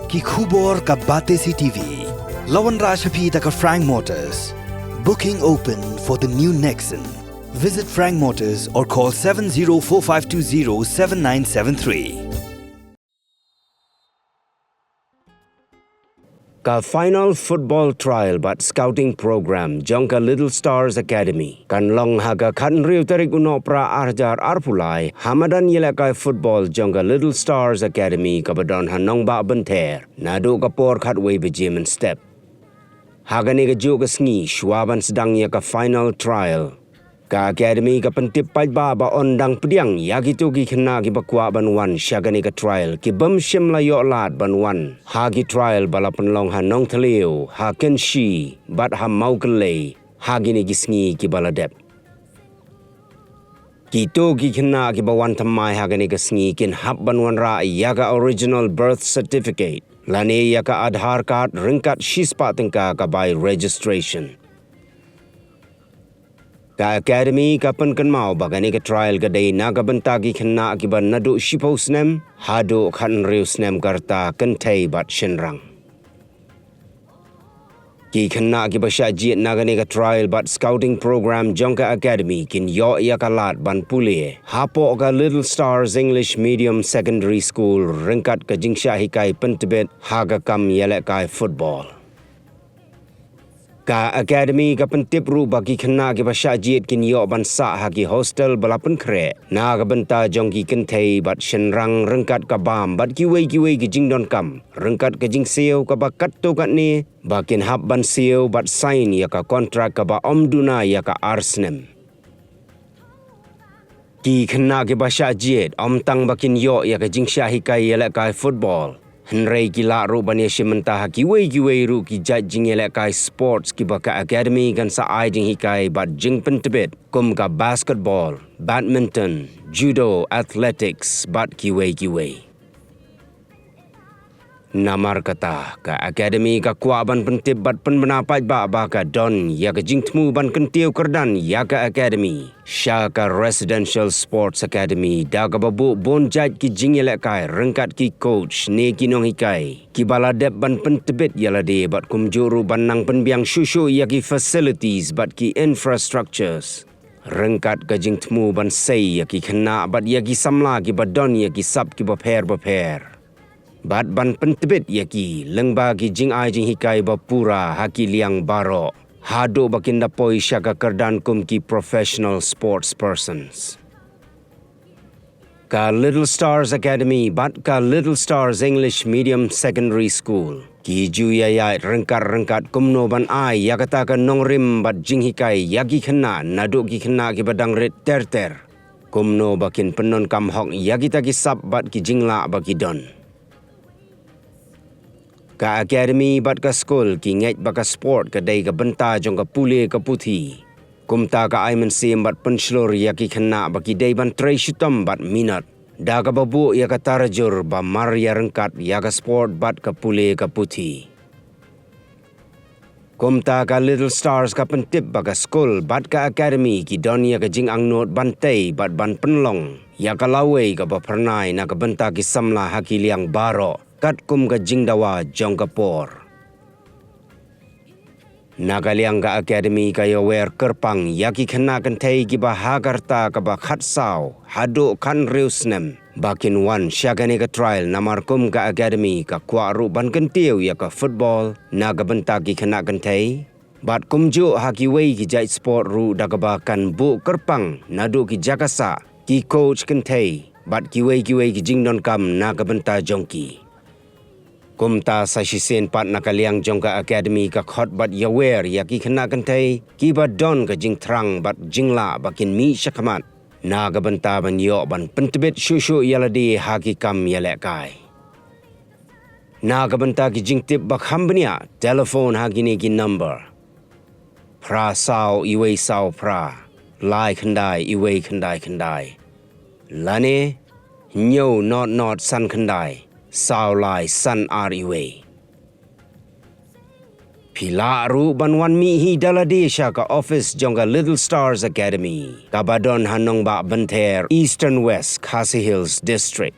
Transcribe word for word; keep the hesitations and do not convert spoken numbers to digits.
Ki khubor ka Batesi T V. La wanrah sha phi da ka Frank Motors. Booking open for the new Nexon. Visit Frank Motors or call seven zero four five two zero seven nine seven three. Ka final football trial bad scouting program jong ka Little Stars Academy kan long ha ka khathynriew tarik u Nohprah ar hajar arphew lai ha madan ïalehkai football jong ka Little Stars Academy kaba don ha Nongbah Bynther naduh ka por khatwei baje mynstep. Ha kane kajuh ka sngi shuwa ban sdang ïa ka final trial, ka Academy ka pyntip paidbah ba yn dang pdiang ïa kito ki khynnah kiba kwah ban wan sha kane ka trial kibym shym la ïoh lad ban wan ha ki trial ba la pynlong ha Nongthliew, ha Kynshi bad ha Mawkyllei ha kine ki sngi kiba la dep. Kito ki khynnah kiba wan thymmai ha kane ka sngi kin hap ban wanrah ïa ka original birth certificate lane ïa ka Aadhaar card ryngkat shispah tyngka ka bai registration. Ka Academy ka pynkynmaw ba kane ka trial ka dei na ka bynta ki khynnah kiba naduh shiphew snem haduh khathynriew snem ka rta, kynthei bad shynrang. Ki khynnah kiba shah jied na kane ka trial bad scouting program jong ka Academy kin ïoh ïa ka lad ban pule hapoh ka Little Stars English Medium Secondary School ryngkat ka jingshah hikai pyntbit ha ka kam ïalehkai football. Ka Academy ka pyntip ruh ba ki khynnah kiba shah jied kin ïoh ban sah ha ki hostel ba la pynkhreh na ka bynta jong ki kynthei bad shynrang ryngkat ka bam bad kiwei kiwei ki jingdonkam ryngkat ka jingsiew kaba katto katne ba kin hap ban siew bad sign ïa ka kontrak kaba ym duna ïa ka ar snem. Ki khynnah kiba shah jied ym tang ba kin ïoh ïa ka jingshah hikai ïalehkai football, hynrei ki lah ruh ban ïashim bynta ha kiwei kiwei ruh ki jait jingïalehkai sports kiba ka Academy kan sa ai jinghikai bad jingpyntbit kum ka basketball, badminton, judo, athletics bad kiwei kiwei. Namar kata ka Academy ka kwah ban pyntip bad pynbna paidbah ba ka don ïa ka jingthmu ban kyntiew kyrdan ïa ka Academy sha ka Residential Sports Academy da kaba buh bun jait ki jingïalehkai ryngkat ki coach ne ki nonghikai kiba la dep ban pyntbit ïa lade bad kumjuh ruh ban nang pynbiang shuh shuh ïa ki facilities bad ki infrastructures ryngkat ka jingthmu ban sei ïa ki khynnah bad ïa ki samla kiba don ïa ki sap kiba pher bapher bad ban pyntbit ïa ki lyngba ki jingai jinghikai ba pura ha ki liang baroh haduh ba kin da poi sha ka kyrdan kum ki professional sports persons. Ka Little Stars Academy bad ka Little Stars English Medium Secondary School ki ju ïaid ryngkat ryngkat kumno ban ai ïa kata ka nongrim bad jinghikai ïa ki khynnah naduh ki khynnah kiba dang rit ter ter, kumno ba kin pyndonkam hok ïa kita ki sap bad ki jinglah ba ki don. Ka Academy bad ka skul ki ngeit ba ka sport ka dei ka bynta jong ka pule ka puthi. Kumta ka ai mynsiem bad pynshlur ïa ki khynnah ba ki dei ban trei shitom bad minot da kaba buh ïa ka tarajur ba mar ïa ryngkat ïa ka sport bad ka pule ka puthi. Kumta ka Little Stars ka pyntip ba ka skul bad ka Academy ki don ïa ka jingangnud ban tei bad ban pynlong ïa ka lawei kaba phyrnai na ka bynta ki samla ha ki liang baroh katkum ka jingdawa jong ka por. Na ka liang ka Academy ka ïawer kyrpang ïa ki khynnah kynthei kiba ha ka rta kaba khatsaw haduh khathynriew snem ba kin wan sha kane ka trial namar kum ka Academy ka kwah ruh ban kyntiew ïa ka football na ka bynta ki khynnah kynthei bad kumjuh ha kiwei ki jait sport ruh da kaba kan buh kyrpang naduh ki jaka sah, ki coach kynthei bad kiwei kiwei ki jingdonkam na ka bynta jong ki. Kumta sa shisien pat na ka liang jong ka Academy ka khot bad ïawer ïa ki khynnah kynthei kiba don ka jingthrang bad jinglah ba kin mih shakhmat na ka bynta ban ïoh ban pyntbit shuh shuh ïa lade ha ki kam ïalehkai. Na ka bynta ki jingtip ba kham bniah, telephone ha kine ki number: phra saw iwei saw phra, lai khyndai iwei khyndai khyndai, lane hynñiew nod nod san khyndai, saw lai san ar iwei. Phi lah ruh ban wan mih hi da lade sha ka office jong ka Little Stars Academy kaba don ha Nongbah Bynther, Eastern West Khasi Hills District.